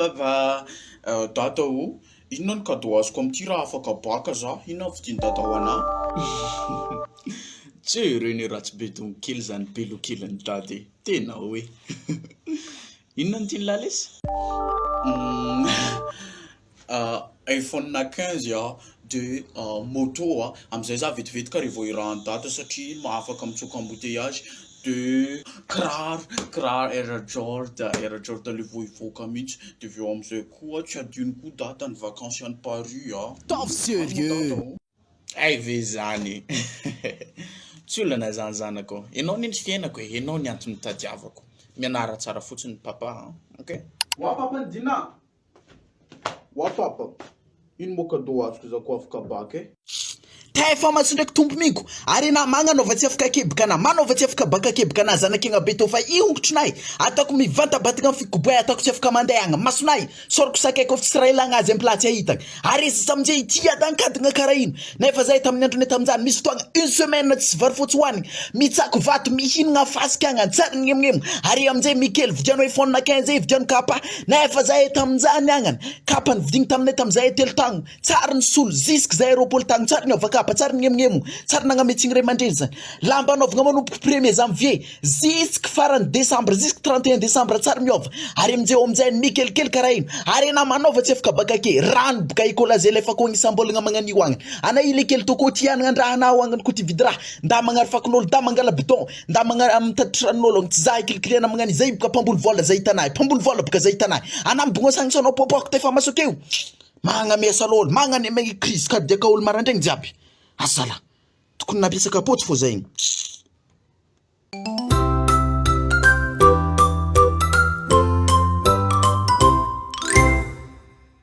Papa! Dada ô, inona no cadeau azoko amin'ity raha afaka bacc za? Inona no vidian'i dada ho anà? Jereo ny ratsy be donkely zany belokelin'i dada e! Tena hoe! Inona no tian'i Lalesy? iPhone 15 a, de moto a, amin'izay za vetivety ka revo irahan'i dada satria iny afaka mitsoaka embouteillage, de kiraro, kiraro Air Jordan, Air Jordan le vao hivoaka mihitsy, de avy eo amin'izay koa tsy adino koa dada ny vakansy any Paris a. Ataovy sérieux! Hay ve zany e! Tsy olana zany zanako ô! Enao anie ny fiainako e! Enao ny antony nitadiavako. Mianara tsara fotsiny papa a! Ok? Wa papa ny Dina! Wa papa! Ino moa cadeau azoko za ko afaka bac e? Tefa maso ndraiky tompo miko ary enah magnanaova tsy afaka keboka anah manaova tsy afaka baka keboka anah zanak'egna be tô fa ihongotronay ataoko mivantabatagna am fikoboay ataoko tsy afaka mandeha agny masonay Soriko sakay koa ftsy raha ilagna azy ampilatsy ahitagna ary izy samnjay ity adankadagna karaha ino nefa zay tamin'ny andronay taminjany misy fotoagna une semaine tsisy vary fotsy hoanigny mitsako vato mihinagna fasika agny antsary gnemgnemo ary amnjay mikely vidiano iphone 15 vidiano kapa nefa zay taminjany agnany kapa nividigny taminay tamizay telo tagno tsary nisolo jusque zay 20 tagno tsary niova kapa tsary gnemgnemo tsary nagname tsigny ray aman-dreny zany lamba anaovagna manomboka premier janvier Jusque farany décembre jusque 31 décembre tsary miova ary aminjeo aminjay ny mikelikely karaha ino ary enah manaova tsy afaka bakake rano boka école aze alefako agny isam-bolagna magnanio agny ana ile kely toko ty anagna andrahanao agny ko ty vidy raha nda magnary fakon'olo nda mangala bidon nda magna mitatitra ranon'olo agny tsy za ikilikiliana magnano izay boka mpamboly vola zay hitanay mpamboly vola boka zay hitanay ana mibogna sagnitsanao popoka tefa maso akeo magname salôlo magname crise cardiaque olo marandraigny jiaby azala tokony nampiasa kapoty fô zay.